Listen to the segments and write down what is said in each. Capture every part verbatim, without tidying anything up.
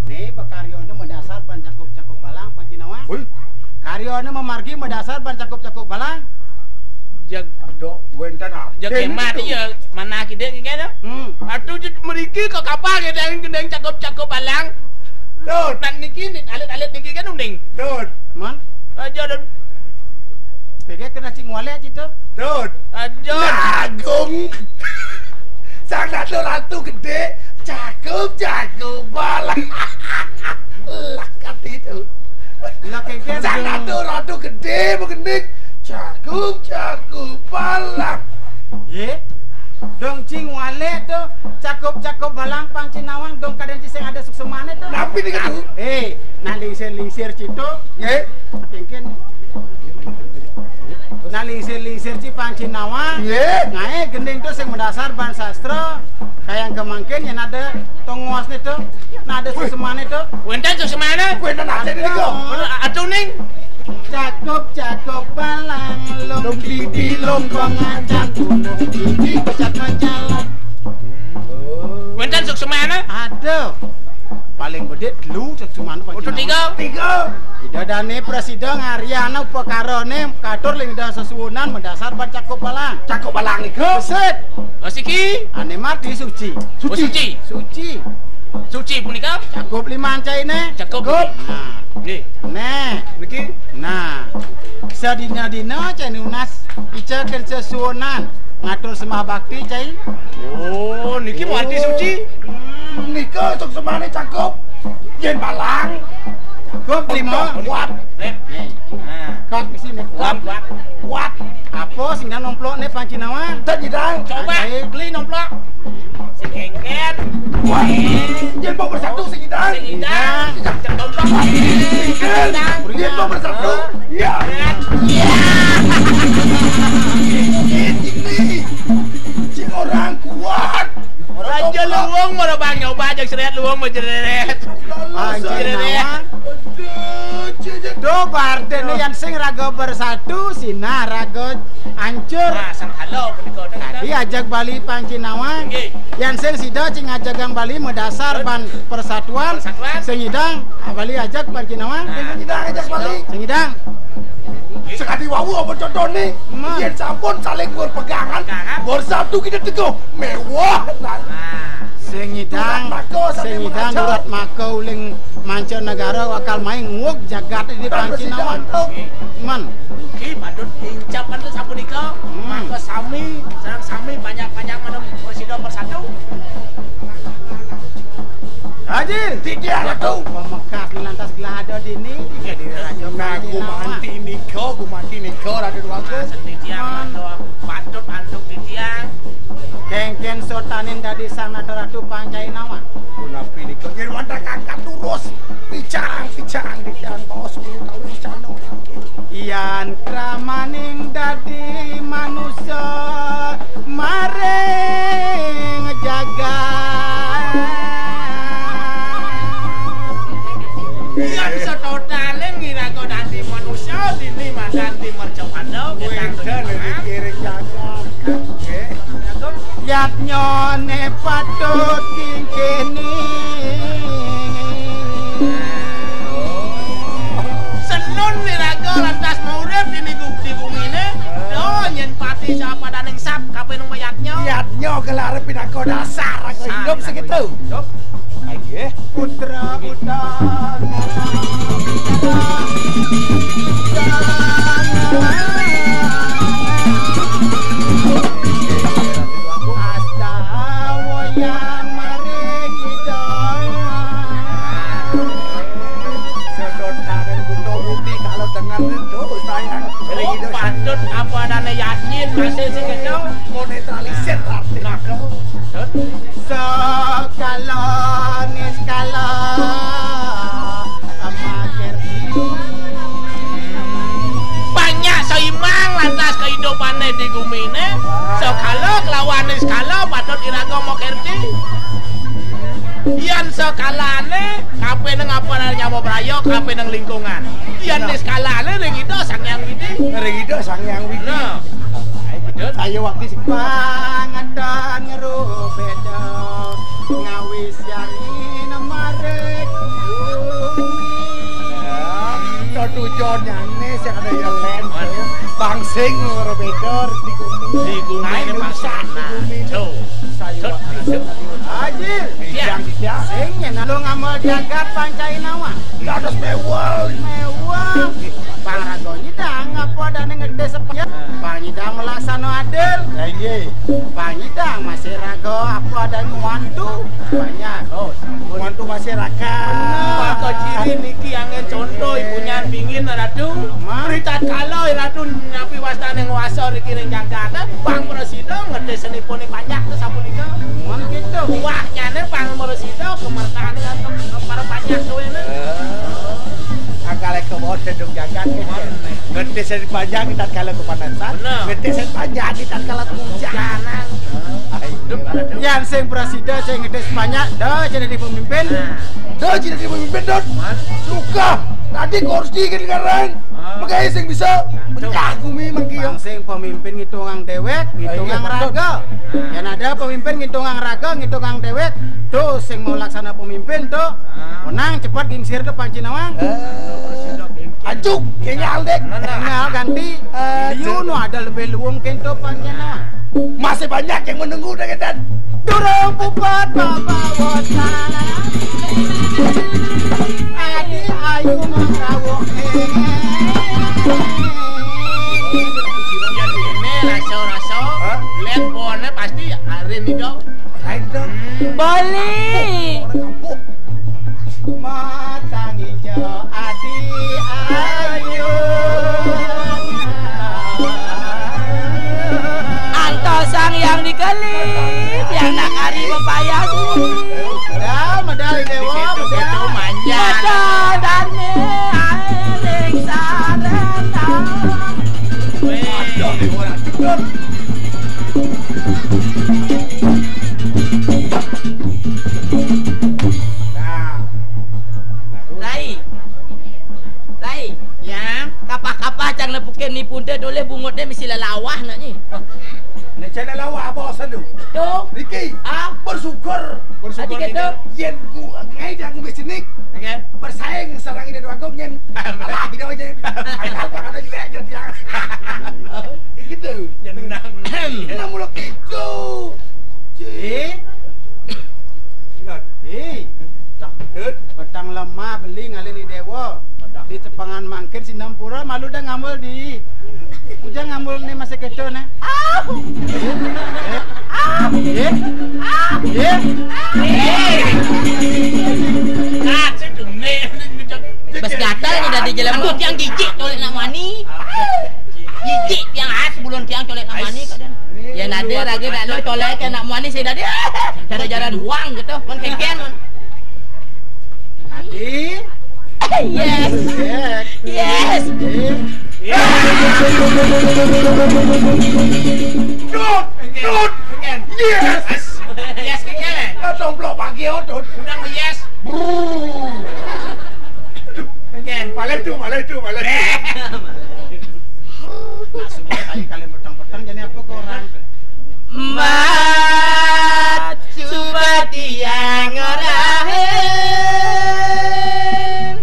Né, bakaryana madasar ban cakup-cakup balang, Panci Nawang. Woi. Karyana mamargi madasar ban cakup-cakup balang. Jag Aduh, wénten apa? Jag hémat itu? Iya, manah kidé kéné. Hmm. Aduh, jut mriki kok kapal kéné gending cakup-cakup balang. Tut. Nak niki, nih, alit-alit niki kan uning. Tut. Man? Aja, Dut. Kéké kena cing walé cito. Tut. Aja. Jagung. Sang Ratu, Ratu gedé, cakup, cakup balang. Lah, kan itu. Lah, kéké Sang Ratu, Ratu gedé, begending, cakup, cakup balang. Yé. Dong cing walé to, cakup-cakup balang, Panci Nawang, dong kadén ci sing ada suksmané to. Napi nih, Ratu? Eh, nah lingsir-lingsir cito. Nggih. Kéngkén. Nah lingsir-lingsir ci, Panci Nawang. Nggih. Ngaé gending to sing madasar ban sastra. Kayang kamangkin yén ada tongosné to. Nah ada suksmané to. Wénten suksmané? Wénten aja nih kok. Atuh ning. Cakup, cakup balang, lung titi, lung pengacang, gunung titi, pecat majalah. Wénten suksmané? Ada. Paling gedé telu suksmané, Panci Nawang. Utuh tiga. Tiga. Ida dané prasida ngaryana upakarané katur ling ida sesuwunan madasar ban cakup balang. Cakup balang nika. Besit. Siki. Ané mati suci. Suci. Oh, suci. Suci. Suci punika? Cakup liman cainé. Cakup. Cakup. Nah. Nggih. Néh. Niki. Nah. Sadina-dina cai nunas ica kén sesuwunan ngatur sembah bakti cai. Oh, niki mau arti suci. Hmm, nika suksmané cakup. Yén balang. Cakup lima. Kuat. Néh. Nah. Kuat mesti néh. Kuat. Kuat. Apa sing dah nomplok néh, Panci Nawang? Tadi dah. Coba. Beli nomplok. Sing kéngkén. Wah, dia mau bersatu sing idang. Sing idang. Sing idang. Dia mau bersatu. Ya. Ya. Ini. Si orang kuat. Raja Luwung mara bang nyoba aja seret Luwung mau jereret. Anjir, jereret. Aduh, cicit. Tuh, Barden nih yang sing raga bersatu, sinah raga ancur. Nah, sang halo punika. Tadi ajak bali Panci Nawang. Nggih. Yan sing sida cing ngajagang bali madasar ban persatuan. Persatuan. Sing idang, ah, bali ajak Panci Nawang. Nah, sing idang ajak bali. Sing idang. Sekadi wau apa contohné? Yén sampun saling berpegangan, bersatu kita teguh. Mewah. Nah. Sing idang, sing idang durat maka uling manca negara bakal main nguwug jagat di Panci Nawang. Men. Nggih, patut diucapkan tu sapunika. Hmm. Maka sami, sareng sami banyak-banyak manum prasida persatu. Haji, titiang Ratu. Pamekas lantas gelah ada dini. Iya, di Raja Panci Nawang. Gumanti nika, gumanti nika, Raden Wangku. Titiang Ratu, patut antuk titiang. Kéngkén sotanin dadi sang nata Ratu Panci Nawang. Punapi nika? Yén wantah angkat lurus, picang, picang, picang, tos, picang, picang. Yan kramaning dadi manusa maring jagat. Yan satotané ngiraga dadi manusa, dini madanti mercapada, wédan ring jagat. Yatnyané patut kingkini. Senun niraga lantas maurip dini gu-, di guminé. Yo, yén pati sapadaning sap, kapining mayatnya. Yatnya gelaré pinaka dasar aku hidup segitu. Hidup. Ayo. Putra Utama. Astawaya maring Ida. Sedot sareng Buto Bumi kalau dengan itu sayang. Oh, patut apa adanya yakin masih sing itu. Mau netralisir arti. Nah, sekala niskala. Banyak seimbang lantas kehidupannya di guminé. Sekala kelawan niskala patut iraga makerti. Yan sekalané, kapining apa nyawa braya, kapining lingkungan. Yan niskalané ring Ida Sang Hyang Widi. Ring Ida Sang Hyang Widi. Nah. Ayo waktu sing pangadan ngerubeda. Ngawisyan Sing ora beda di gumi. Di gumi. Nah, ini masak. Nah, tuh. Tuh, tuh. Ajil. Iya. Sing yen lu ngamel jagat pancai nawa. Dados mewah. Mewah. Pang raga nyidang apa adane ngedes apa? Pang nyidang melaksana adil. Lah iya. Pang nyidang masih raga apa adane wantu. Banyak. Oh, wantu masyarakat. Maka ciri niki angin contoh ibu nyan pingin Ratu. Mari tatkala Ratu nyapi wastane nguasa niki ning jagat, pang prasida ngedes senipune panjak sapunika. Mun gitu. Wahnyane pang prasida kemertane para panjak kuwi. Akale kewon dendung jagat. Ngedes sing panjang tatkala kepanasan, bener. Ngedes sing panjang tatkala kehujanan. Yan sing prasida sing ngedes panjang, do jadi pemimpin. Nah. Do jadi pemimpin, Dot. Suka. Tadi kursi kan sekarang. Ah. Makanya sing bisa pecah gumi mengkiang. Bang sing pemimpin ngitungang dewek, ngitungang raga. Nah. Yan ada pemimpin ngitungang raga, ngitungang dewek. Tuh sing mau laksana pemimpin tuh. Menang cepet gingsir ke Panci Nawang. Eh, ajuk, kayaknya aldek. Nah, ganti. Eh, Yu, nu ada lebih luwung kento Panci Nawang. Masih banyak yang menunggu dengan durung puput babawosan. Adi ayu mengrawung. Ini rasa-rasa, hah? Lihat pohonnya pasti ada nih dong. Bali. Matang ijo adi ayu. Antos sang yang dikelit, yang nak kari mempayas. Dah, medal dewa, medal. Medal dan eling sarana. Weh. Aduh, dewa. Nah. Rai. Rai. Ya. Kapah-kapah cang nepukin ni punte doleh bungut dia mesti lelawah nak ni. Nek cang lelawah apa asal tu? Tu. Niki. Ah. Bersyukur. Bersyukur. Adi kata. Yen ku ngai dah aku mesti nik. Oke. Bersaing sareng ini dua gong yen. Alah, kita aja. Ayo, apa ada juga aja dia. Gitu. Yen nang. Nang mula gitu. Eh? Ingat. Eh. Petang lemah beli ngalih ni dewa. Di tepangan mangkin sinampura malu dah ngamul di. Ujang ngamul ni masih kedo nah. Ah. Eh? Eh? Ah. Eh? Ah. Eh? Ah. Eh. Nah, cek dulu ni. Bes gatal ni dah di jalan. Aduh, tiang gigit tolak nak mani. Jijik tiang, ah, sebelum tiang colek nak mani kadang. Ya, nadé lagi nak lo colek ke nak mani saya tadi. Cara-cara buang gitu, kon kengken. Adi. Yes. Yes. Yes. Dut, dut. Yes. Yes, kengken. Kau tomplok pagi, oh, dut. Udah, yes. Brrr. Aduh, kengken. Malah itu, malah itu, malah itu. Nak semua kali, kali petang-petang jadi apa ke orang? Mat subati yang ngerahin.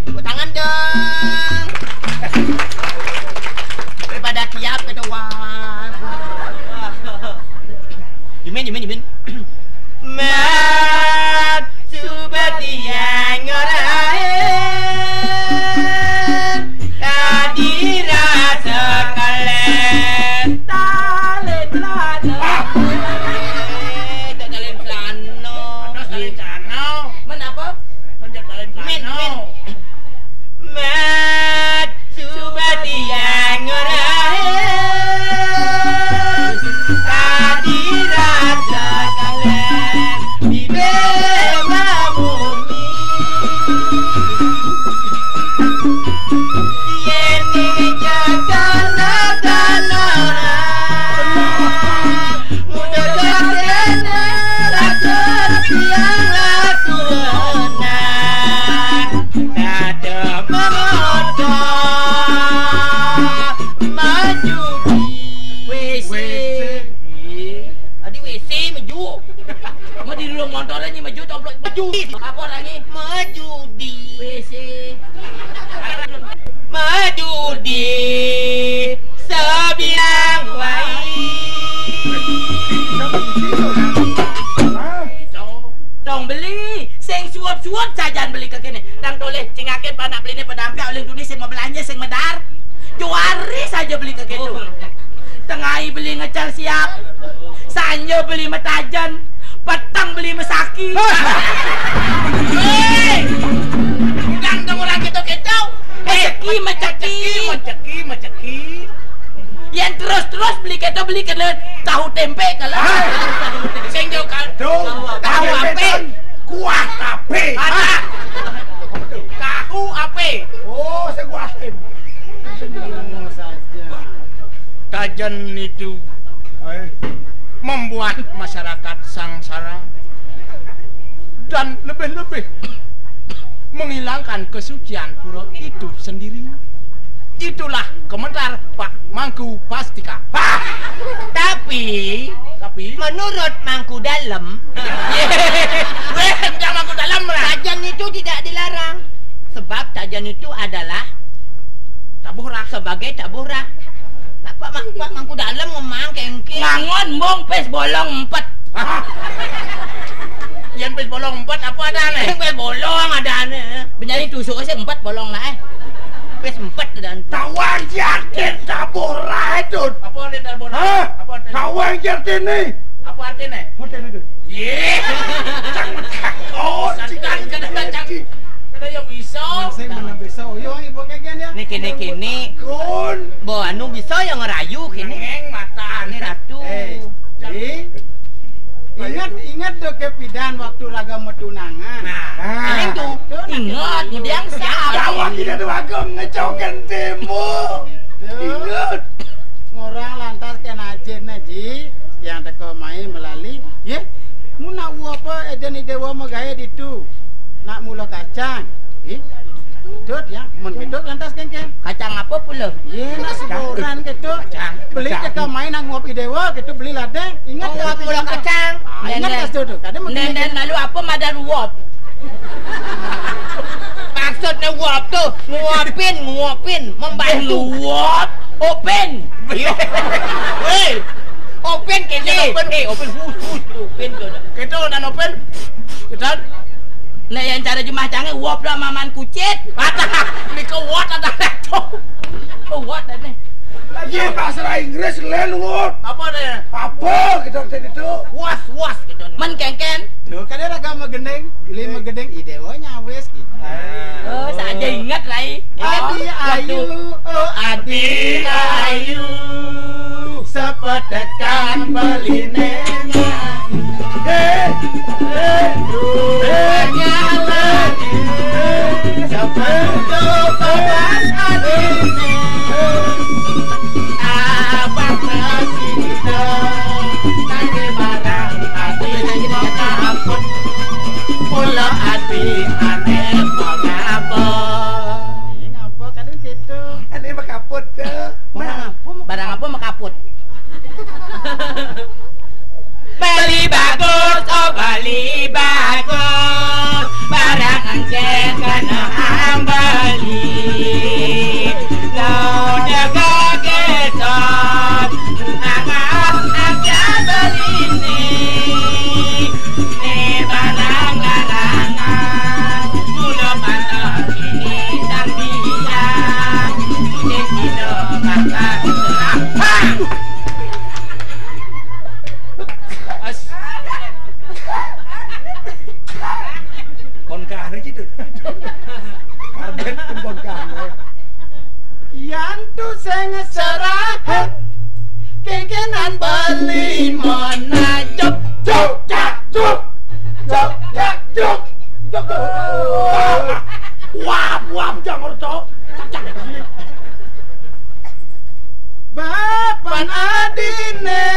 Tepuk tangan dong. Daripada tiap kata wah. Jimin, jimin, jimin. Mat Subati yang ngerahin, tadi rasa kalen. Talen celana. Eh, tak talen celana. Terus talen celana. Menapa? Menjak talen celana. Min, min. Mat Subati yang ngerahin, tadi rasa kalen di bema bumi. Yen ning jagat tanah, muda kena raja tiang latunan. Ada memoto maju di W C. W C. Adi W C maju. Mau di rumah motor aja maju, toplok maju. Apa lagi? Maju di W C. Maju di. Sabina Suwut-suwut sajan beli kékéné. Dang tolih cingaké panak beliné padampiak olih duni sing mabelanja sing medar. Juari saja beli kékéné. Tengai beli ngecel siap. Sanja beli metajen. Peteng beli mesaki. Héi! Dang dong orang kéto-kéto. Meceki, meceki. Meceki, meceki. Yén terus-terus beli kéto beli kéné tahu témpé kalau. Sing jauh kal. Tahu apé? Kuah tapé. Ada. Tahu apé? Oh, sing kuah témpé. Tajen itu membuat masyarakat sangsara dan lebih-lebih menghilangkan kesucian pura itu sendiri. Itulah komentar Pak Mangku Pastika. Tapi, tapi menurut Mangku Dalem, wéh, enggak Mangku Dalem lah. Tajen itu tidak dilarang. Sebab tajen itu adalah tabuh rah. Sebagai tabuh rah. Pak, Pak, Pak Mangku Dalem ngomong kéngkén. Ngangon mong pis bolong empet. Yén pis bolong empet apa adané? Pis bolong adané. Benyari tusuk sing empet bolong lah, eh. Pis empet dan tawang yakin tabuh rah itu. Apa arti tabuh rah? Hah? Apa arti? Tawang yakin nih. Apa artiné? Hotel itu. Yé. Cang, oh, santan, kadang-kadang. Kada yang bisa. Sing mana bisa? Yo, ibu kagian ya. Niki, niki, ni. Kun. Bo anu bisa yang ngerayu kini. Nengeng mata. Ini ratu. Eh, Ji. Ingat, ingat do kepidan waktu raga matunangan. Nah. Nah. Paling tuh. Tuh, ingat, nah, kemudian siapa? Lawan kita tuh aku ngecokin timu. Tuh. Ingat. Ngorang lantas kén ajin, Ji. Yang teka mai melali. Yé. Mun nak uap apa, Eden Idewa magaé ditu. Nak mula kacang. Ih, dot ya, mun kéto lantas kéngkén. Kacang apa pula? Yé, nak seboran kéto. Kacang. Beli kacang. Teka mai nak nguap Idewa, kéto beli ladang. Ingat. Oh, nguap mula kacang. Ah, ingat. Nenden. Kas tu tu. Kada mungkin. Nenden, lalu apa madan uap? Maksudnya uap tu, nguapin, nguapin, membantu. Eh, nguap. Open. Wéh. Open kéné. Open. Eh, open. Hus, hus. Open tu. Kéto dan open. Kéto. Nah, yang cara jemah cangé, wop lah maman kucit. Ada. Ini ke what ada. What ada. Iya, bahasa Inggris lain what. Apa ada? Apa kita tadi itu? Was, was kita. Men kéngkén. Tuh, kan ada agama gendeng. Lima gendeng ide, oh, nyawis gitu. Oh, saja ingat, Rai. Adi ayu, oh, adi ayu. Sepetekan beliné nyai. Eh, eh, eh, nyala. Sepeto papan adiné. Abang kasida. Tadi barang adi mengapun. Mula adi ané mengapun. Iya, ngapa kadang gitu? Ané mengapun ke. Barang apa, barang apa mengapun? Bali bagus, oh, Bali bagus. Barang encén kana ambali. Lo jaga gesot. Nama aja beli ni. Ni barang larangan. Mula patah ini dan bilang. Ni kilo makan serapah. As. Pon kahar gitu. Karbet pun pon kahar. Yan tu sing serahan. Kéngkénan beli mana cuk, cuk, cak, cuk. Cuk, cak, cuk. Cuk, cuk. Wap, wap, jangan cuk. Cak, cak. Bapan adiné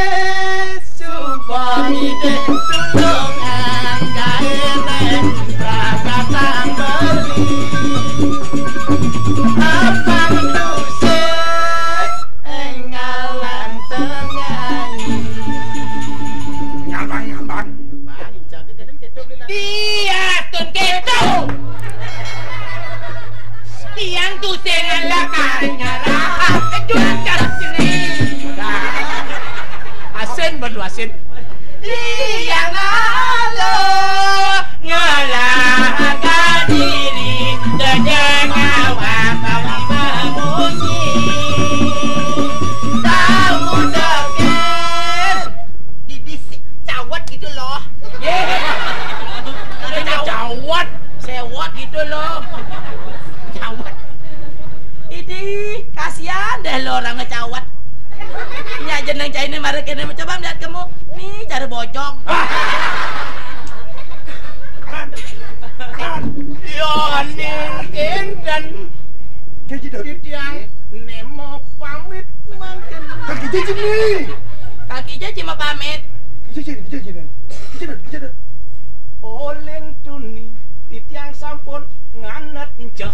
suba ngidih tulungan kaéné rakatang beli. Abang tusik énggalan tengai. Ngambang, ngambang. Bang, jaga kadén kéto beli lagi. Iya, tun kéto. Tiang tu sing lakar nyarah kejut kat sini. Asin, badu asin. Tiang lalu ngelahkan diri, sedang awak kami memunyi. Tahu tak, Ken? Didisik cawat gitu loh. Ye. Ada cawat, sewot gitu loh. Cawat. Idih, kasihan deh lo orang ngecawat. Nyak jeneng cai ini mara kene, coba melihat kamu. Nih, cara bojong. Yo, ning kinten. Kaki Dut. Titiang nemo pamit mangkin. Kaki Cici nih. Kaki Cici mau pamit. Kaki Cici, Kaki Cici nih. Kaki Dut, Kaki Dut. Oleh tuni, titiang sampun nganet enceh.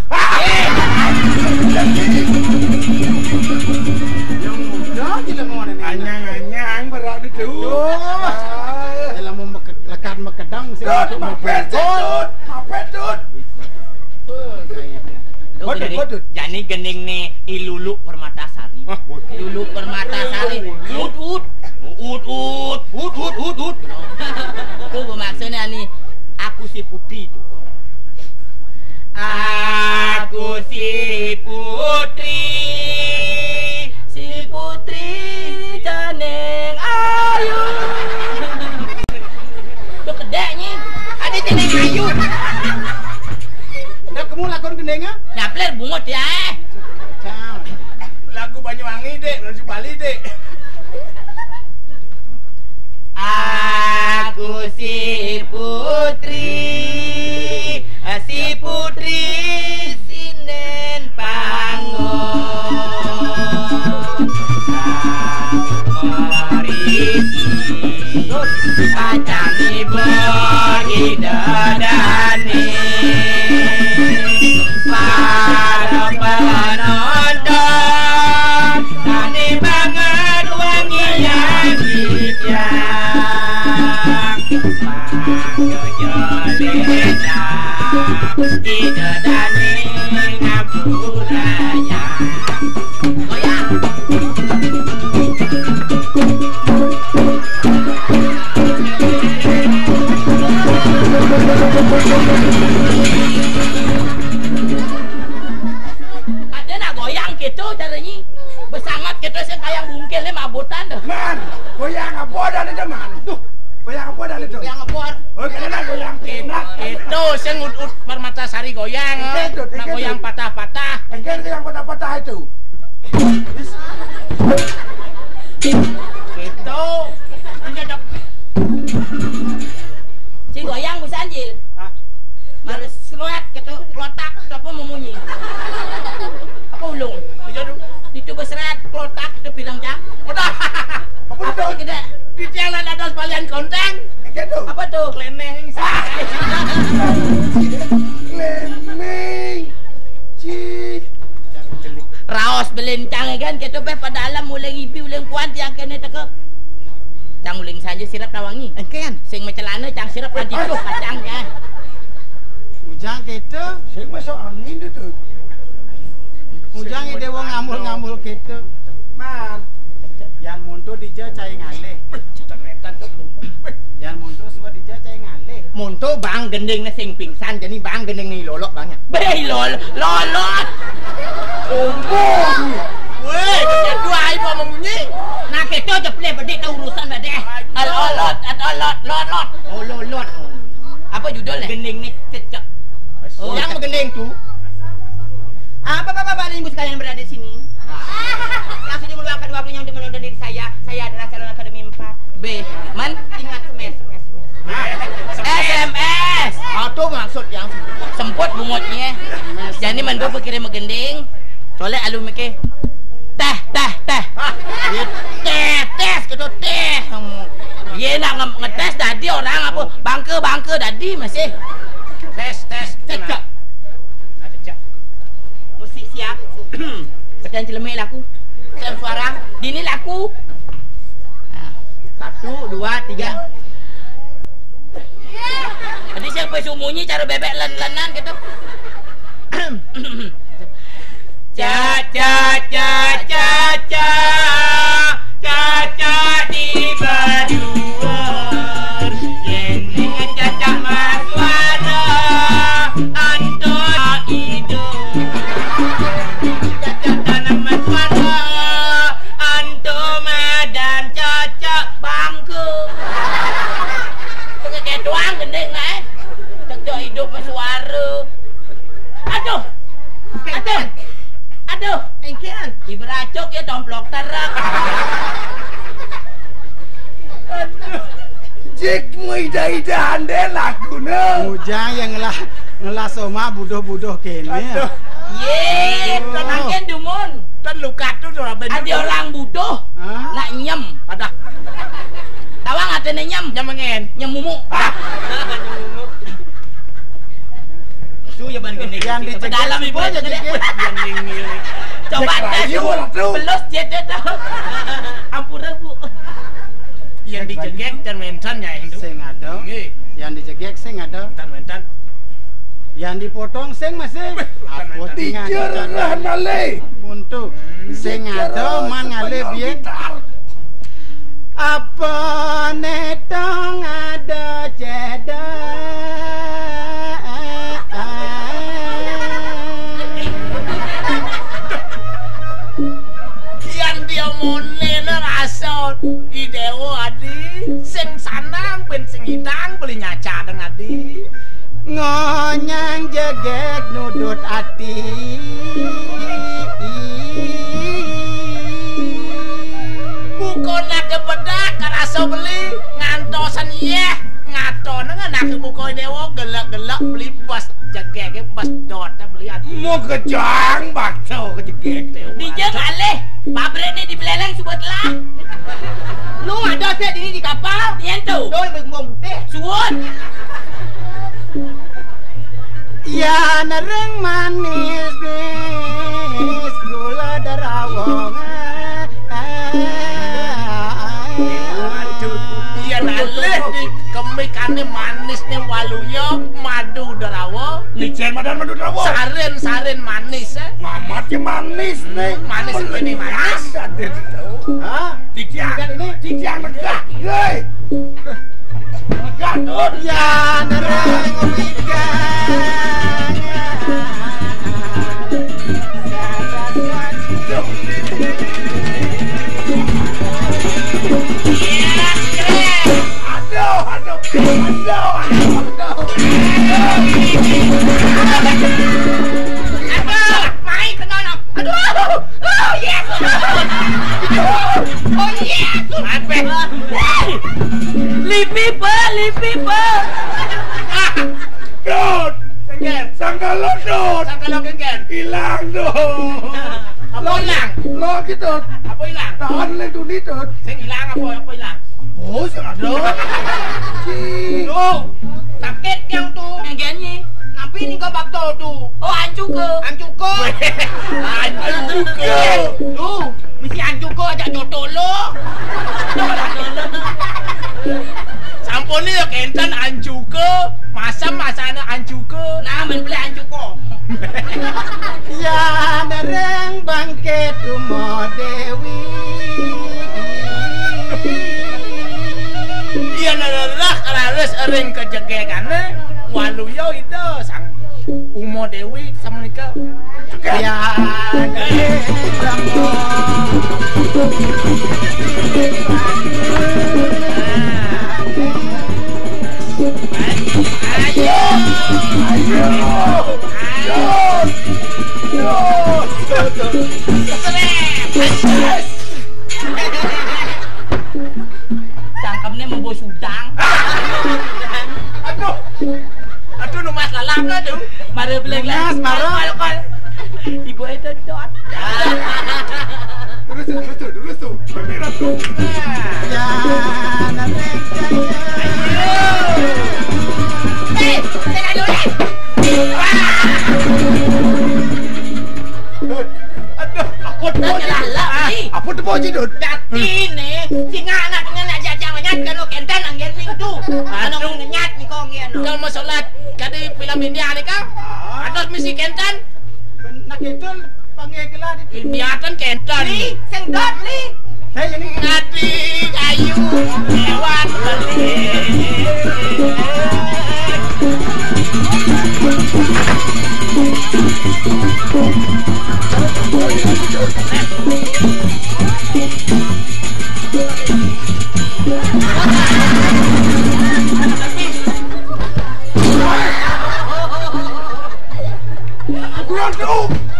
Yang muda kita mau nih. Anyang-anyang berat itu. Aduh. Ah. Dalam mau meke-, lekat mekedang sih. Dut, mapet, Dut. Mapet, Dut. Apa gaya? Waduh, waduh. Jani gending nih, I Lulu Permatasari. Wah, waduh. Lulu Permatasari. Ut, ut. Ut, ut. Ut, ut, ut, ut. Itu bermaksudnya nih, aku si putri itu. Aku si putri, si putri caneng ayu. Lu kedek nyi. Ada caneng ayu. Dah kamu lakon gendengnya? Nyapler bungut ya, eh. Lagu Banyuwangi, Dek, lagu Bali, Dek. Aku si putri, si putri sinen panggung. Aku merisi pacang ibu ida dani. Para penonton, tani banget wangi yang hijau. Maju jolita, kita dani ngapura ya. Goyang. Ada nak goyang gitu caranya. Besangat gitu sih kayak bungkil nih mabutan tuh. Man, goyang apa dah itu, Man? Tuh, goyang apa dah itu? Goyang apa? Oh, kena nak goyang enak. Itu sing ut-ut Permatasari goyang. Itu, itu, nak itu. Goyang patah-patah. Engke goyang patah-patah itu. Gitu. Ini ada. Si goyang bisa, Jil. Hah? Mari seret gitu, klotak, apa memunyi? Apa ulung? Iya, dong. Itu beseret, klotak, itu bilang, Cang. Udah. Apa itu? Gede. Di jalan ada sekalian konteng. Gitu. Apa tuh? Kleneng. Kleneng. Ci. Raos belencang kan, gitu, beh, pada alam uling ibi, uling puan, tiang kene teke. Cang uling saja sirap tawangi. Engkean. Sing macelana, cang sirap, eh, adi tuh, kacang, ya. Ujang gitu. Sing masuk angin itu tuh. Ujang ide wong ngambul-ngambul gitu. Man. Yang muntu dija cai ngalih. Yang muntu suwa dija cai ngalih. Muntu bang gending ne sing pingsan, jadi bang gending ne lolok bang ya. Be lol-, lolot. Ompong. Weh, kedua ai mau munyi. Nah, kita aja pelih bedik tahu urusan bedik. Al olot, al olot, lolot. Oh, lolot. Apa judulnya? Gending ne cecek. Oh, yang gending tuh. Apa Bapak-bapak dan Ibu sekalian berada di sini? Yang sudah meluangkan waktunya untuk menonton diri saya. Saya adalah calon akademi empat. B, man? Ingat, smash, smash, smash. S M S. Apa maksud yang semput bungutnya? Jadi mentu pikirin megending. Colek alu meke. Teh, teh, teh. Ye teh, teh, gitu teh. Ye nak nge-, ngetes dadi orang apa? Bangke, bangke dadi masih. Tes, tes. Cek, cek. Musik siap. Pedan celemek laku. Sem suara. Dini laku. Nah, satu, dua, tiga. Tadi siapa sumunyi cara bebek len-lenan gitu. Ca, ca, ca, ca, ca. Caca di berdua. Cuk, ya domplok terek. Aduh. Jik, mau ida-idaan deh lagune. Ujang yang ngelah, ngelah soma buduh-buduh kene. Aduh. Ye, aduh. Makin dumun. Ten lukat tu ora ben. Ada orang buduh. Hah? Nak nyem. Adah. Tawang atene nyem. Nyem ngen. Nyem mumu. Ah. Su ya ban gini. Yang di dalam ibu aja deh. Coba tes. Belus jete tau. Ampura, Bu. Yang dijegek dan mentan ya itu. Sing ada. Nggih. Yang dijegek sing ada. Mentan, mentan. Yang dipotong sing masih. Apa tinggal dicerah nale. Untuk sing ada man ngalih biyen. Apa netong ada cedek. Kian dia mone rasa idewo adi sing sanang ben sing idang beli nyaca deng adi. Ngonyang jegek nudut ati. Bukan ada bedak karasa beli ngantosan yeh ngato nang anak buka dewa gelak-gelak beli bas jegek bas dot beli ati. Mau kejang baca ke jegek. Dijeng alih pabrik ni di Beleleng sebut lah. Lu ada sih di, di kapal? Yen tu. Doi bengong putih. Suwun. Ya nereng manis bis gula derawong. Aduh, iya nalih di kemikane manis ne waluya madu derawa. Ijen madan madu derawa. Sarin, sarin manis, eh. Mamat ki manis ne. Manis ini manis. Hah? Tiga. Tiga megah. Hei. Megah, Dut. Ya, nereng tiga. Aduh, aduh, aduh, aduh, aduh. Aduh, mai kena. Aduh, oh, yes. Oh, yes. Apa? Lipi, Pak, lipi, Pak. Dut. Kengken. Sangkalo, Dut. Sangkalo kengken. Ilang, Dut. Apa ilang? Lo gitu. Apa ilang? Tahan le duni, Dut. Sing ilang apa, apa ilang? Oh, sing ada. Ci. Loh, sakit yang tu. Yang gini. Napi ni kau bakto tu? Oh, ancuke. Ancuke. Ancuke. Lu, mesti ancuke aja jodoh lo. Sampun ni ya kenten ancuke. Masam masana ancuke. Nah, men beli ancuke. Ya, dereng bangkit Uma Dewi. Iya, nerah kalaris ering kejegegane, waluya ida sang Uma Dewi samenika. Ya, dereng bangkit. Ayo, ayo, ayo. Cangkemne mbo sudang. Aduh. Aduh, nu Mas lalap lah, tuh. Mare beleng. Mas, mare. Kol, kol. Ibu itu dot. Terus, terus, terus, terus, tuh. Bergerak, tuh. Ya, nanti. Ayo. Eh, tengah dulu, eh. Aduh, aku tuh. Lah, lah, lah, ah, ih. Apa tu, Pak Haji Dut? Datine, sing anak dengan aja jangan nyat kalau kenten anggen ning tu. Anu aduh. Ngenyat ni kong yen. Kalau mau sholat, kadi film India ni kah? Ah. Atau misi kenten? Nak itu panggil gelar itu. India kan kenten. Li, sing dot, Li. Saya ini. Ngati kayu lewat beli.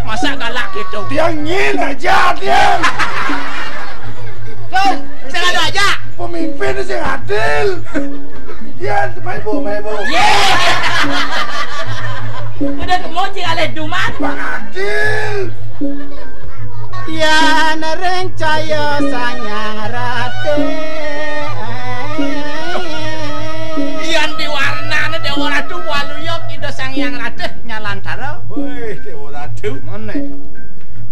Masa galak gitu? Pengin aja, Adil. Terus, sing ada aja. Pemimpin sing adil. Ya, maibu, maibu. Ye. Udah kemoci alih duman. Bang Adil. Yan ring caya Sang Hyang Ratih. Yan diwarnane Dewa Ratu waluya Ida Sang Hyang Ratih nyalantara. Wih, Dewa Ratu. Meneh.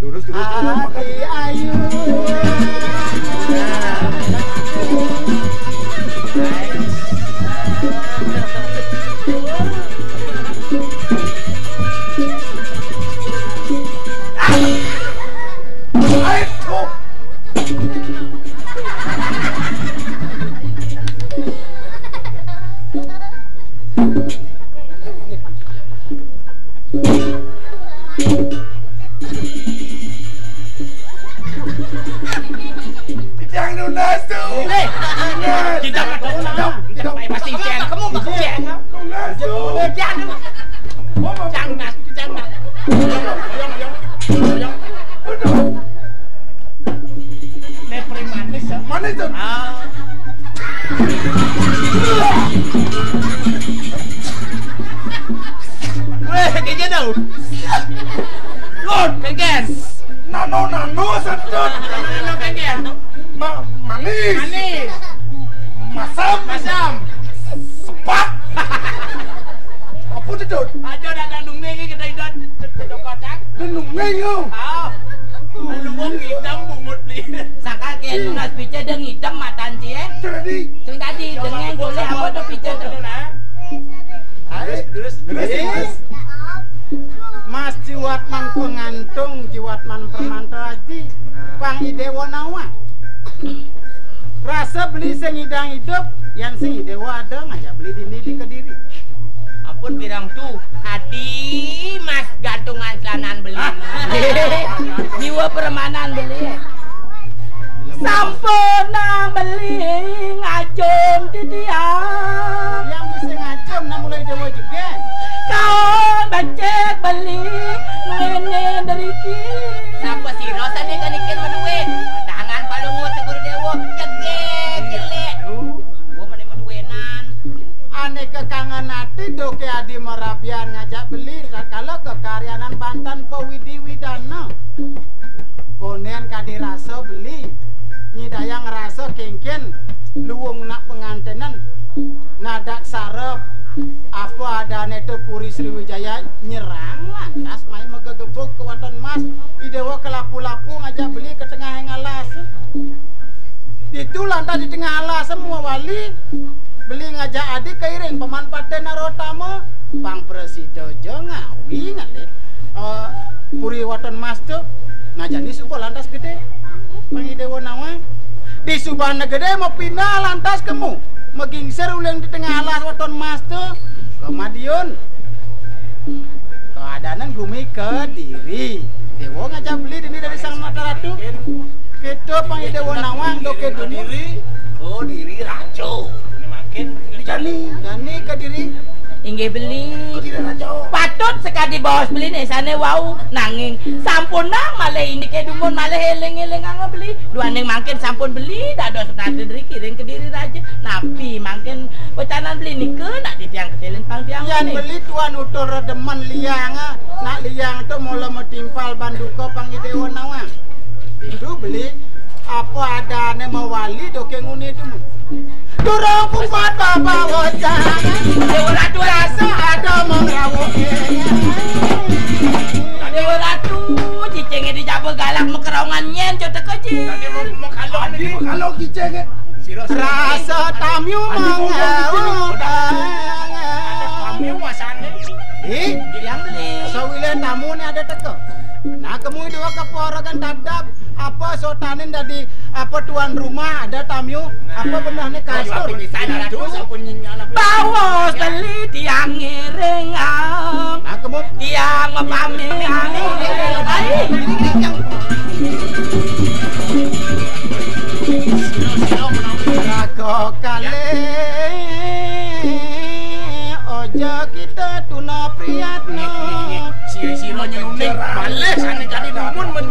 Lurus, lurus, lurus. Adi ayu. Ayo. Jangan lunas tu. Eh, kita mah dong, dong, dong, pasti cen, kamu mah cen. Lunas tu. Jangan, jangan, jangan. Ayo, ayo, ayo, ayo. Aduh. Ini perih manis, ya? Manis, Dun? Ah. Weh, kaya gitu. Lun, kengken. Nano-nano, sedot. Nano-nano, kengken. Ma-, manis. Manis. Masam. Masam. Sepat. Apa tu, Dun? Aja dah, dah nunggu lagi kita hidup. Denunge yo. Ah. Luwung ngidam bungut li. Sangkal ken nunas pice deng ngidam matan ci, eh. Jadi. Sing tadi denge golek apa to pice to? Terus, terus, terus. Mas jiwat man pengantung, jiwat man permanto aji. Nah. Pang idewa nawa. Rasa beli sing idang idup, yang sing idewa ada ngajak beli dini di Kediri. Ampun pirang tu, adi mas gantungan selanan beli. Jiwa permanan beli. Sampun nang beli ngajum titiang. Yang bisa ngajum nang mulai dewa juga. Kau becek beli ngene deriki. Sapa sira sane kanikin menuwe? Tangan palungut Seguru Dewa, cegek, jelek. Gua mene menuwenan. Ane kekangen ati doke adi merabian ngajak beli, kala kekaryanan bantan pewidi-widana. Konen kadi rasa beli, nyidayang rasa kengken, luwung nak pengantenan, nadak sarep, apa adane to Puri Sriwijaya nyerang lantas mai megegebug ke waton mas, idewa kelapu-lapu ngajak beli ke tengah alas. Ditu lantas di tengah alas semua wali, beli ngajak adi keiring paman Patih Narotama, pang prasida ja ngawi ngalih, eh, puri waton mas tu. Nah, jani suba lantas gede, pang idewa nawang. Di subana gede mapindah lantas kemu, magingsir uling di tengah alas waton mas tu, ke Madiun. Keadanan gumi Kediri. Dewa ngajak beli dini dari Sang Mata Ratu. Kita panggil Dewa Nawang, doke dulu. Kediri, Kediri raja. Ini makin jani. Jani Kediri. Inggih beli. Kediri raja. Patut sekadi baos beli nih sane wau, nanging sampun nang malih ini ke dumun malih eling-eling angga beli. Duaning mangkin sampun beli dados nanti diri kiring Kediri raja. Napi mangkin wecanan beli nika nak titiang ketelin pang tiang. Yan beli tuan utur redemen liang, ah. Nak liang tu mula metimpal banduka pangidewa nawang. Itu beli apa adane mawali doke nguni tu. Durung pumat baba wocang. Dewa Ratu rasa ada mengrawuh. Dewa Ratu, cicingnya dijaba galak mekeraungan nyen, cok teka, Ci. Tadi mau, mau kalau adi nih. Mau kalau cicingnya. Rasa tamyu mangga. Tamyu masane. Ih, yang beli. Sawile tamune ada teka. Nah, kemu dua keporogan dadap. Apa sotanin dadi apa tuan rumah ada tamyu? Apa benehne kasur? Bawa teli tiang ngiring. Nah, kemu tiang mapamit. Ai. Raga kalih aja kita tuna priyatna. Sira-sira nyenuning balih sane kadi dumun men.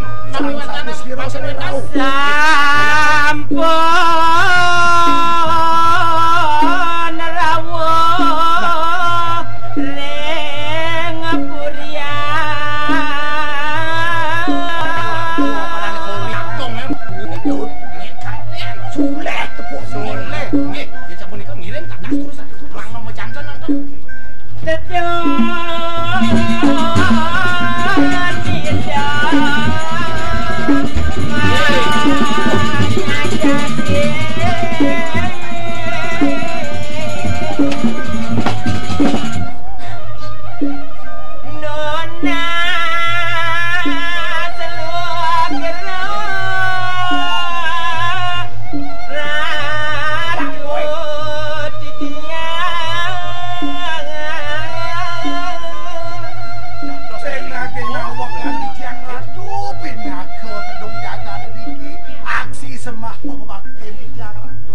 Sing naging nawek lan titiang ratu, pinaka tedung jagat niki, aksi sembah pangabakti titiang ratu.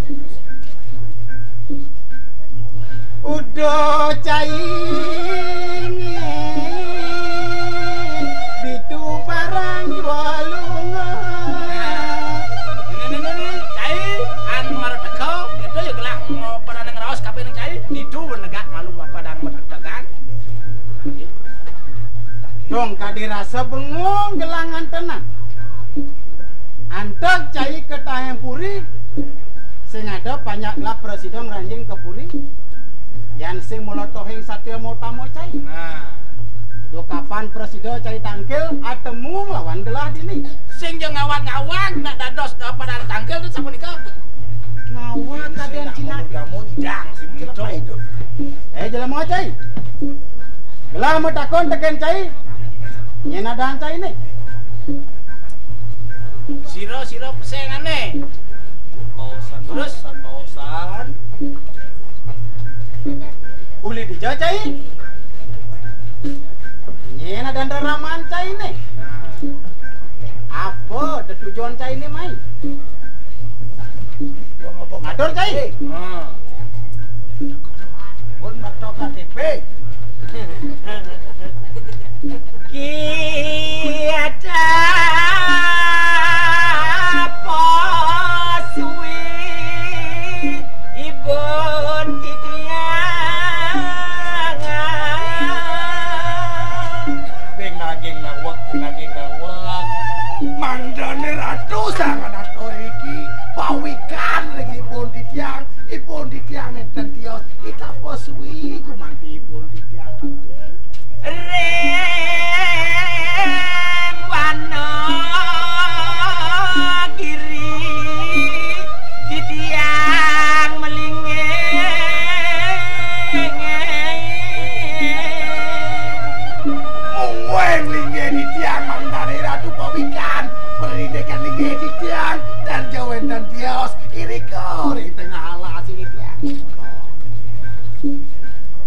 Uduh cai, ditu barang jua lunga. Nah, ini, ini, ini, cai, anu mara teka, itu ya gelah mau pada nang raos kabeh ning cai, ditu negak malu apa dan mau tekan. Dong kadi rasa bengong gelangan tenang. Anteg cai ke taheng puri, sing ada panjak gelap prasida ngranjing ke puri. Yan sing mula tohing satya mau tamo cai. Nah. Yo kapan prasida cai tangkil, atemu nglawan gelah dini. Sing ja ngawag-ngawag, nak dados kapadan tangkil tu sapunika. Ngawag kadan Cina. Jamu nyidang, sing celep itu. Eh, jelema cai. Gelah matakon teken cai. Nyen adan cai ne. Sira-sira pesengane. Pausan, terus? Pausan, pausan. Uli dija cai. Nyen adan raraman cai ne. Nah. Apa tetujon cai ne mai? Matur cai. Hmm. Pun makta K T P. Ki ada apa suwi ibun titiang? Ding naging nawek, naging nawek. Mandane ratu sangan ato iki pawikan ring ibun titiang. Ipun titiang enten tios, itapa suwi gumanti ipun titiang. Ring wana giri titiang melinggih. Mungguing linggih titiang mangdane ratu pawikan, perindekan linggih titiang, dan jawen dan tios. Irika ring tengah alas iki tiang.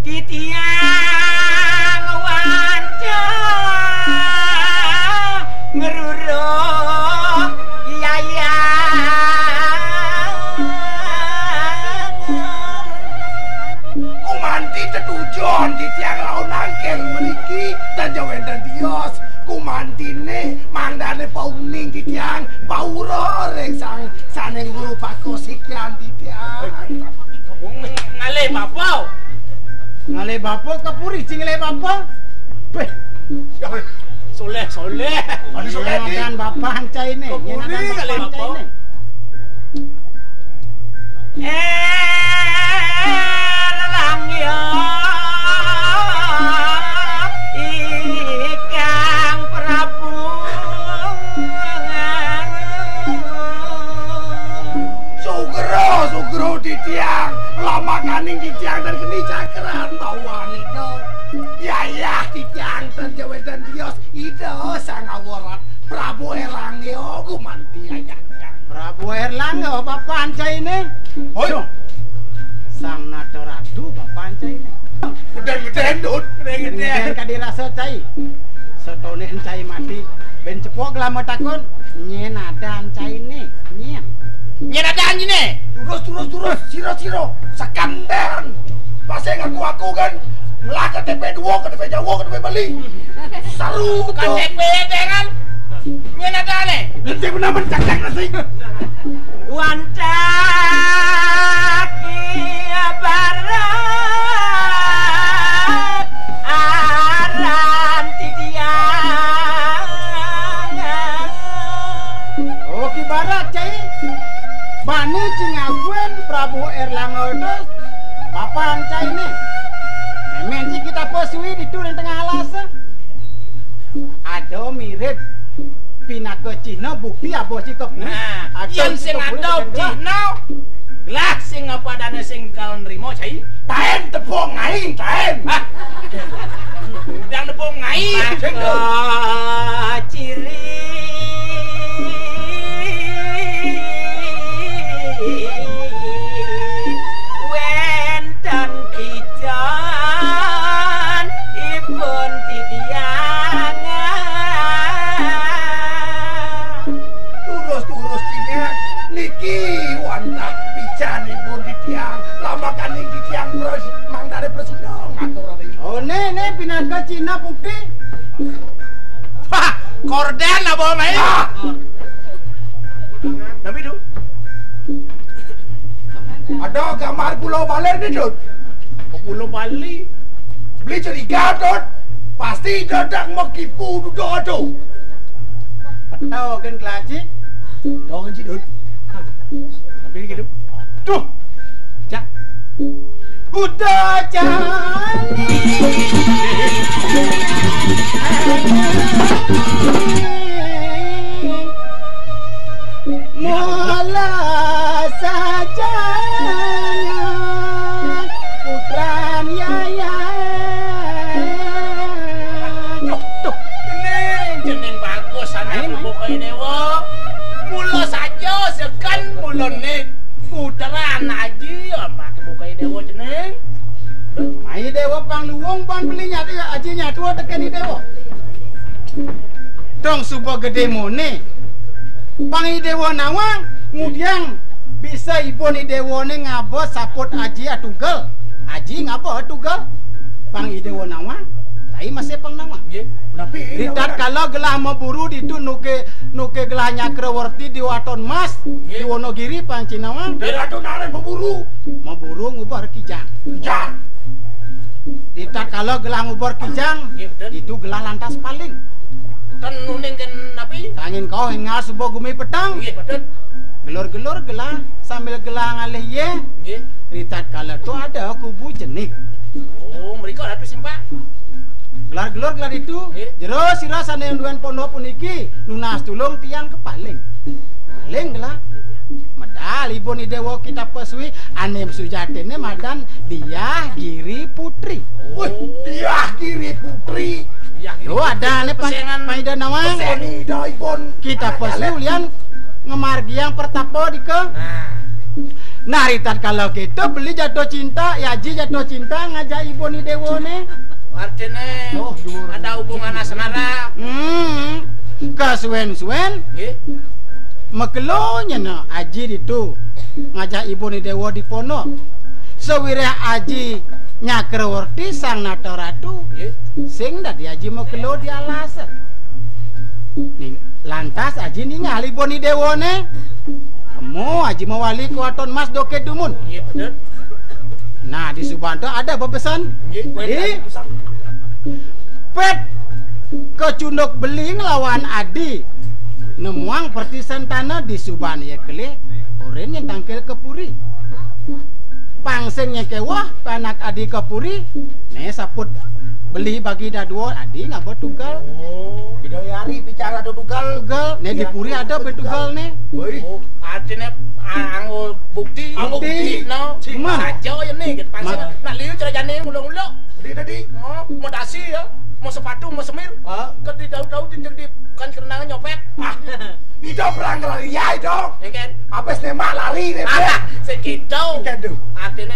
Titiang wantah ngruruh yayang. Gumanti tetujon titiang rauh nangkil mriki, dan jawen dan tios. Gumantine mangdane pauning titiang, paura ring sang sane ngurupaka sikian titiang. Ngalih bapa. Ngalih bapa ka puri, sing ngalih bapa. Beh. Soleh, soleh. Anu soleh, Dik. Nyen adan bapa ancai ne. Ka puri ngalih bapa. Erlangga ikang Prabu. Sugra, sugra titiang, lamakaning titiang dan keni cakran bawan ida. Yayah titiang dan jawedan tios, ida sang awarat Prabu Erlangga gumanti ayah tiang. Prabu Erlangga, bapa ancai ne. Hoi. Duh. Sang Nata Ratu, bapa ancai ne. Udah ngeden, Dut. Udah ngeden. Ngeden kadi rasa cai. Setone ancai mati. Ben cepok gelama takon. Nyen ada ancai ne. Nyen. Nyen ada ancai ne. Terus, terus, terus. Siro, siro. Sekanden. Pasal ngaku-ngaku kan. Ngelah K T P dua, K T P Jawa, K T P Bali. Seru tu. K T P dengan nyen ada ne. Nanti benar mencakak nasi. Wantah Ki Barat aran titiang. Oh, Ki Barat, cai. Bani cingakuin Prabu Erlangga itu bapa ancai ne. Memen ci kita pesuit. Tepung ngai, Taén. Hah? Yang tepung ngai. Sing to. Ciri wénten pican ipun titiang. Turus-turus, Cina. Niki wantah picanipun titiang. Lamakaning titiang terus mangdane prasida ngatur ring. Oh, né, né, pinaka Cina putih. Wah, korden apa, Mai? Ah. Tapi itu. Ada gambar Pulau Bali nih, Dut. Pulau Bali. Beli curiga, Dut. Pasti dadak mekipu duda tu. Betul kan, Kelaji? Dong, Ci Dut. Tapi gitu. Duh. Cak. Kuda jani. Mula saja putran yaya. Duh, duh. Jeneng, jeneng bagus, anak. Ayo, Mai. Bukai dewa. Mula saja seken mulane putran aji, anak bukai dewa jeneng. Mai dewa pang luwung pang beli nyatu aji nyatu tekeni dewa. Dong suba gedé moné. Pang i dewa nawang, ngudiang bisa ibun i dewané ngaba saput aji atugel. Aji ngaba atugel. Pang i dewa nawang, tai masih pang nawang. Nggih. Napi? Ritatkala gelah maburu ditu nuké, nuké gelah Nyakrawarti di Waton Mas, nggih, di Wonogiri pang ci nawang. Ratu nalih maburu. Maburu ngubah rekijang. Kijang. Ritatkala gelah ngubur kijang, nggih, betul, itu gelah lantas paling. Ten nuning ken napi? Kangin kau hingal suba gumi petang. Nggih, betul. Gelur-gelur gelah sambil gelah ngalih yé. Nggih. Ritatkala tu ada kubu jenik. Oh, mrika Ratu Simpak. Gelur-gelur gelah ditu. Nggih. Jero sira sané nduwén pondok puniki nunas tulung tiang kepaling. Paling gelah. Medal ibun i dewa kita pasui ané sujatiné madan Diah Giri Putri. Wih, Diah Giri Putri. Diah Giri Putri. Tuh ada ané pesengan Pak Ida nawang. Pesengan Ida ibun. Kita pasui ulian ngemargiang pertapa dika. Nah. Nah, ritatkala kita beli jatuh cinta, ya aji jatuh cinta ngajak ibun i dewané. Artiné, oh, ada hubungan asmara. Hmm. Kasuén-suén. Nggih. Makelo nyén aji ditu ngajak ibun i dewa di pondok. Sawiréh aji Nyakrawarti Sang Nata Ratu. Nggih. Sing dadi aji makelo di alas. Ning, lantas aji ningal ibun i dewané. Emo aji mawali ka Waton Mas doké dumun. Nggih, bener. Nah, di suban to ada bebesan. Nggih. Di Pét kecunduk beling lawan adi. Nemuang pertisentana di suban ia kelih, orin nyén tangkil ka puri. Pang sing nyén kéweh, panak adi ka puri, né saput beli bagi dadua, adi ngaba tugel. Oh, Ida Hyang Ari bicara ada tugel. Tugel, né di puri ada bé tugel né. Woi. Oh, artiné, ah, anggo bukti. Anggo bukti. Bukti. No. Cuma. Saja ya né, gitu. Pang sing nak liu cara jani nguluk-nguluk. Tadi, tadi. Oh, mau dasi ya, mau sepatu, mau semir. Ah. Ké di daud-daud di, di kan kerenangan nyopet. Ah, itu perang lari ya itu. Ya kan? Habis nembak lari nih, ah, segitu. Gitu. Artinya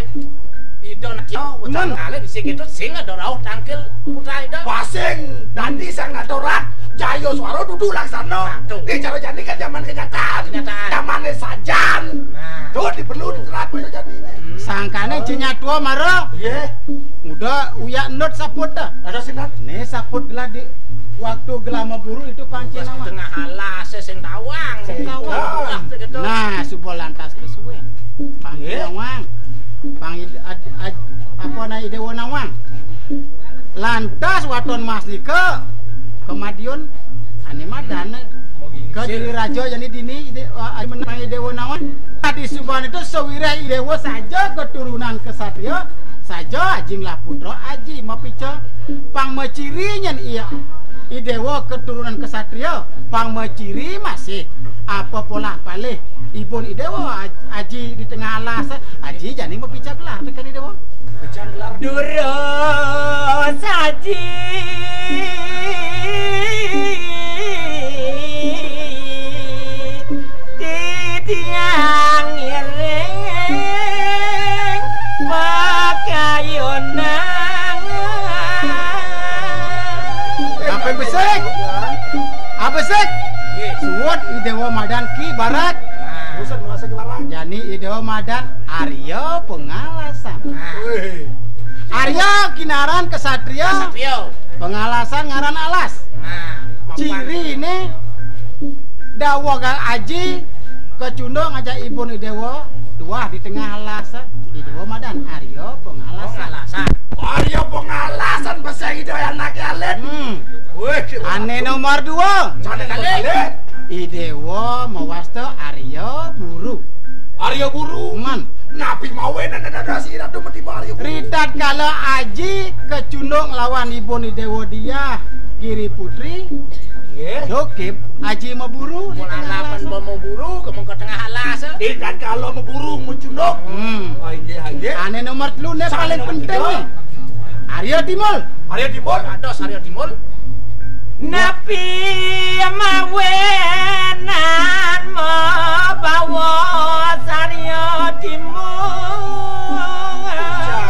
itu nak yo, utang kali di segitu sing ada rauh tangkil putra itu. Pasing, nanti sang natorat, Jayo Suara duduk laksana. Nah, tuh. Di cara jani kan zaman kenyataan. Kenyataan. Zaman sajan. Nah. Tuh, diperlu diterapkan jani. Hmm. Sangkané ci nyatua mara. Iya. Udah uyak endut saput ta. Ada sinat. Né saput gelah di waktu gelah maburu itu pang ci nawang. Tengah alas sing tawang. Sing tawang. Nah, suba lantas kesuwé. Pang ci nawang. Pang id-, ad-, ad-, apa na i dewa nawang. Lantas Waton Mas nika kemadiun ané madan. Kediri raja jani dini, ide-, a-, a-, menang i dewa nawang. Tadi suban itu sawiréh i dewa saja keturunan kesatria, saja aji ngelah putra aji mapica. Pang maciri nyén iya i dewa keturunan kesatria, pang maciri masih apa polah palih ibun i dewa aj-, aji di tengah alas, aji jani mapica gelar tekén i dewa. Pica gelar. Durus Aji, titiang ngiring pakayunan. Apa besik? Apa besik? Suwud Idewa madan Ki Barat. Nah. Buset, merasa Ki Barat. Jani Idewa madan Arya Pengalasan. Nah. Wih. Arya kinaran kesatria. Kesatria. Pengalasan ngaran alas. Nah, cirine daweg aji kecunduk ngajak ibun Idewa, duah di tengah alas. Idewa madan Arya Pengalasan. Pengalasan. Arya Pengalasan, besik Ida anake alit. Hmm. Wih, ane nomor dua. Ane nomor kalih. Idewa mawasta Arya Buru. Arya Buru? Man. Napi mawinan dadi Ratu matiba Arya Buru? Ritatkala aji kecunduk nglawan ibun Idewa Diah Giri Putri. Nggih. Dokip aji maburu. Mun anapan maburu, kemeng ka tengah alas. Ritatkala maburu, mecunduk. Hmm. Ah, inggih, inggih. Ane nomor telu ne paling penting ne. Arya Timul. Arya Timul, ados Arya Timul. Napi mawinan mabawa Arya Timul?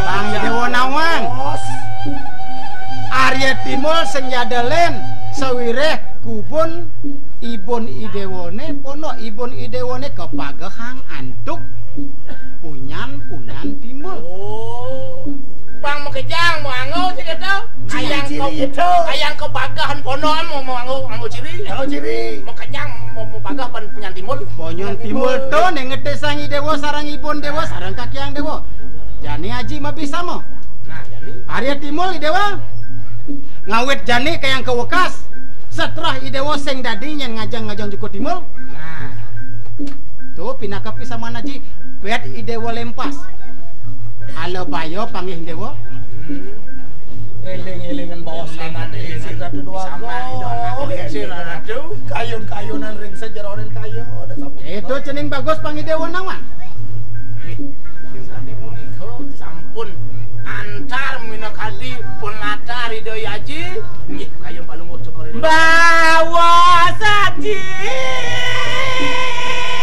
Pang Idewa nawang. Arya Timul sing nyadelen sawireh kubun ibun Idewane, pondok ibun Idewane kapagehang antuk punyan-punyan Timul. Oh. Pang makejang mau anggo sih gitu. Ciri-ciri itu. Kayang kebagahan pondokan mau, mau anggo, anggo ciri. Anggo ciri. Makejang mau, mau pagah pan punyan Timul. Punyan Timul to ning ngetesang Idewa sareng ibun Dewa sareng kakiang Dewa. Jani aji mabisama. Nah, jani. Arya Timul Idewa. Ngawit jani kayang kawekas. Setelah Idewa sing dadi nyen ngajeng-ngajeng Juku Timul. Nah. Tuh, pinaka pisaman aji, bet Idewa lempas. Ala baya panggih Idewa. Hmm. Eling-elingan baos eling, anak eling, eling, sing ratu dua sama go. Itu anak eling, sing ratu. Kayun-kayunan ring sajeroning kayu, ada sampun. Itu cening bagus panggih Idewa nawang. Ih, sampun antar minakadi penatar Ida Aji. Nggih, kayun palungguh cokor ini. Bawa saji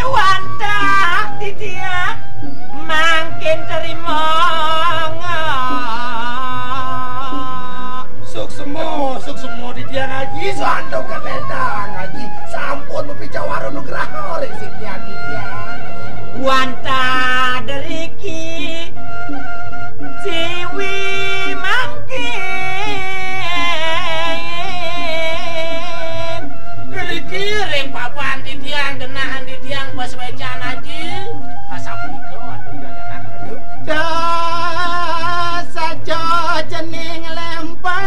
wantah titiang mangkin terima. Suksma, suksma titiang Aji, santukan ledang Aji. Sampun mapicawara nugraha ring sitian titiang. Wantah deriki siwi mangkin. Deriki ring papan titiang, genahan titiang, pasawecan Aji. Asapunika wantah jayanan. Dasa cening lempang.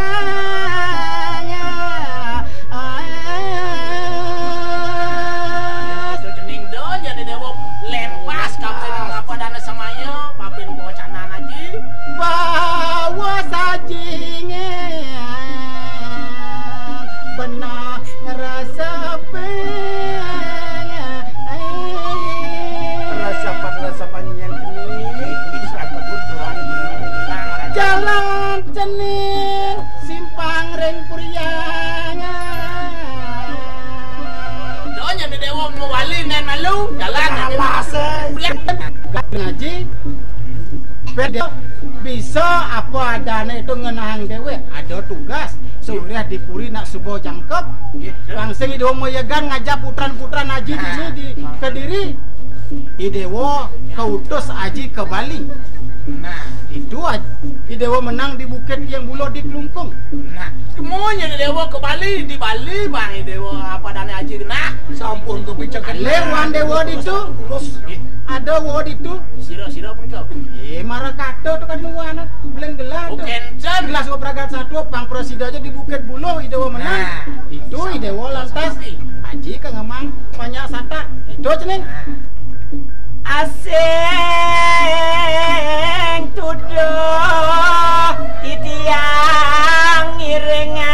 Aduh, cening do, jani Dewa lempas, kapin apa dana semaya, papin pawacanan Aji. Bawa sajinge, benah ngraseping. Resepan-resepan nyen keni, bisa kebun tuan. Jalan cening simpang ring Puriang. Donya ni Dewa mawali ngan malu, jalan. Alas, eh. Ngaji, beda. Bisa apa adane itu ngenahang dewe, ada tugas. Sore di puri nak subuh jangkep. Langsung Ida mayegan ngajak putran-putran Aji dini di Kediri. Idewa kautus Aji ke Bali. Nah, itu Aj-, Idewa menang di Bukit Tiang Bulo di Klungkung. Nah, semuanya Idewa ke Bali, di Bali, Bang Idewa apa dane Aji. Nah, sampun kepicekan. Lewan Dewa ditu. Ada wo ditu. Sira-sira punika. Eh, mara kata tu kan muana. Belen gelah tu. Bukan, Jan. Gelah suka pragat satu, pang prasida aja di Bukit Buluh, Idewa menang. Nah. Itu Idewa lantas. Aji ka ngemang panyak satak. Itu cening. Nah. Asing tuduh titiang ngiringan.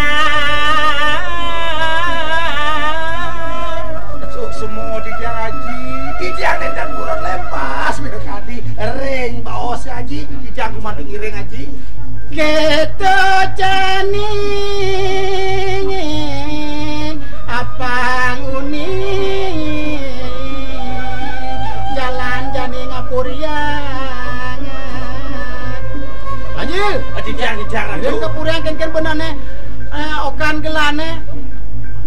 Suksma titiang Aji, titiang nenten purun lempas, minakadi ring baos Aji, titiang Aku mati ngiring, Aji. Kita cening apang uning jalan jani ngapuriang. Anjir. Titiang, titiang, Ratu. Kapuriang, ken-ken benane, eh, okan gelane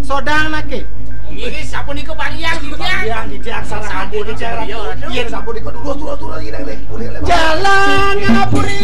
sodang nake. Ini sapunika Bang Hyang, titiang. Bang Hyang, titiang, sareng ampun, titiang, Ratu. Iya, sapunika dulu, dulu, dulu, lagi, lagi. Jalan ngapuri